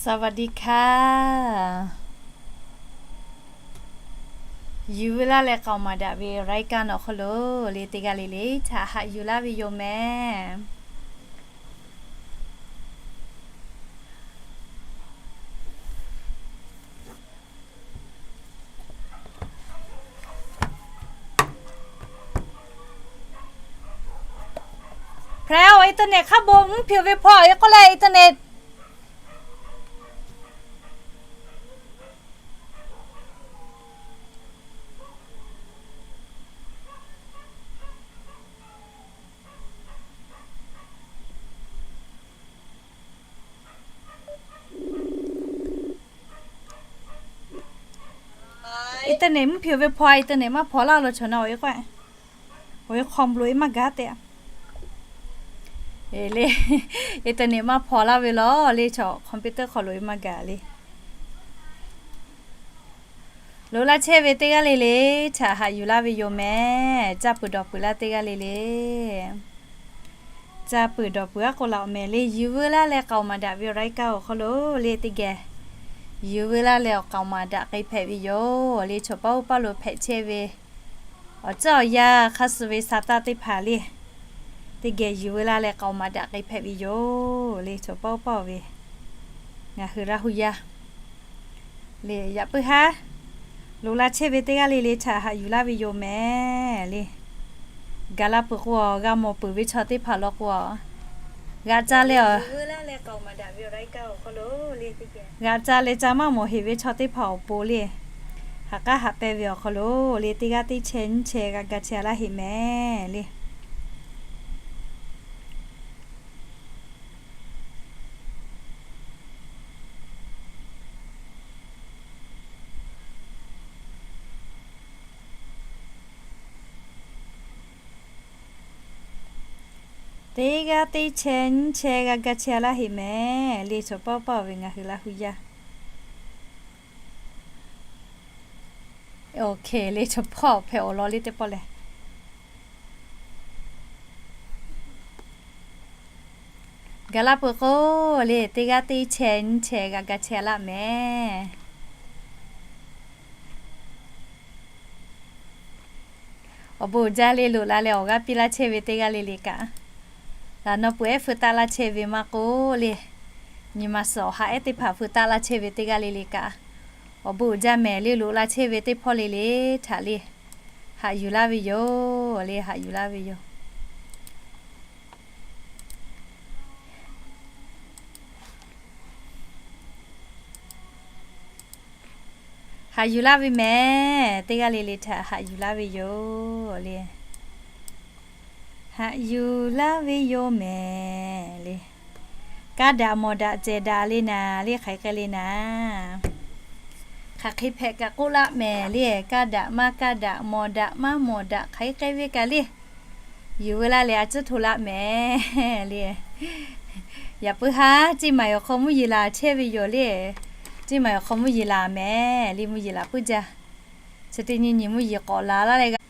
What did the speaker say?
สวัสดีค่ะ Yuˬ veu laˇ leh k'aoˍ maˍ daꞈ ve รายการ awˬ hk'aw lo le teˇ g'aˇ le le htaꞈ haꞈ yuˬ laˇ ve yoˬ mehˍ. Hpehꞈ-oˬ, internet hk'a bon mvuhˇ hpeuꞈ ve hpaw-e k'oˆ leh internet. Internet mvuhˇ hpeuꞈ ve hpaw, internet maˇ hpaw laˇ lo chaw na-oˬ k'o, awˬ e hk'aw lo e maˇ gaˬ te. Internet maˇ hpaw laˇ ve lawˬ le, chaw computer hk'aw lo e maˇ gaˬ le. Loꞈ laˇ chehˇ ve teˇ g'aˇ le le htaꞈ haꞈ yuˬ laˇ ve yoˬ mehˍ. Caˇ peuˬ dawˬ peuˬ laˇ teˇ g'aˇ le le, caˇ peuˬ dawˬ peuˬ aˉ k'oˆ laꞈ-oˬ mehˍ le. Yuˬ veu laˇ leh k'aoˍ maˍ daꞈ ve รายการ awˬ hk'aw lo le teˇ geh yuˬ veu laˇ leh awˬ k'aoˍ maˍ daꞈ k'ai hpehꞈ ve yoˬ le. Chaw paˇ oˇ paˇ lo hpehꞈ chehˇ ve awˬ ceuˬ awˬ yanˇ hk'a suh ve sa taˇ teˇ hpaˍ le, teˇ geh yuˬ veu laˇ leh k'aoˍ maˍ daꞈ k'ai hpehꞈ ve yoˬ le. Chaw paˇ oˇ paˇ ve ngaˬ hui Laˇ hu yaˇ le yaꞈ puiˉ haˉ loꞈ la chehˇ ve teˇ g'aˇ le le htaꞈ haꞈ yuˬ laˇ ve yoˬ mehˍ le. Gaˬ la peuˬ k'o, g'a mawˬ peuˬ ve chaw teˇ hpaˍ law k'o, g'a caˇ leh, g'a caˇ leh caˇ maˇ mawˬ heˍ ve chaw teˇ hpaˍ awˬ pon le, ha k'aˉ haꞈ pehnˇ ve awˬ hk'aw lo le teˇ g'aˇ teˇ chehˇ nyiˇ chehˇ g'a ga chehˇ laˇ heˆ mehˍ le. Teˇ g'aˇ teˇ chehˇ nyiˇ chehˇ g'a ga chehˇ laˇ heˆ mehˍ le. Chaw paˇ paˇ ve ngaˬ hui Laˇ hu yaˇ awˬ hk'e le chaw hpawˇ hpehꞈ awˬ lawn le teˇ pawˆ lehˬ, gaˬ la peuˬ k'o le teˇ g'aˇ teˇ chehˇ nyiˇ chehˇ g'a ga chehˇ laˇ mehˍ. Awˬ bon uiˍ jaˇ le, loꞈ la leh awˬ g'aˇ piˇ laˇ chehˇ ve teˇ g'aˇ le le kaꞈ, laꞈ naw peuˬ ehˉ feu taˆ laˇ chehˇ ve maˇ k'oˆ le, nyi ma suhˍ awˬ ha ehˉ teˇ hpaˍ feu taˆ laˇ chehˇ ve teˇ g'aˇ le le kaꞈ, awˬ bon uiˍ jaˇ mehˍ le. Loꞈ la chehˇ ve teˇ hpawˇ le le htaꞈ le haꞈ yuˬ laˇ ve yoˬ le, haꞈ yuˬ laˇ ve yoˬ. Haꞈ yuˬ laˇ ve mehˍ, teˇ g'aˇ le le htaꞈ haꞈ yuˬ laˇ ve yoˬ le. Haꞈ yuˬ laˇ ve yoˬ mehˍ le. Kaˇ daꞈ mawˬ daꞈ cehˬ daꞈ le naˍ le, hk'aˬ hk'e le naˍ, hk'aˬ hk'e hpehꞈ kaꞈ k'oˆ laˆ mehˍ le. Kaˇ daꞈ maˇ kaˇ daꞈ, mawˬ daꞈ maˇ mawˬ daꞈ, hk'aˬ hk'e ve kaꞈ le, yuˬ veu laˇ leh a ciˉ hto laˆ mehˍ le. Yaꞈ puiˉ haˉ เชียงใหม่ awˬ hk'aw mvuhˇ yeˬ laˬ chehˇ ve yoˬ le. เชียงใหม่ awˬ hk'aw mvuhˇ yeˬ laˬ mehˍ le, mvuhˇ yeˬ laˬ puiˉ jaˇ. Chi teˇ nyi nyi mvuhˇ yeˬ k'awꞈ laˬ laˇ leh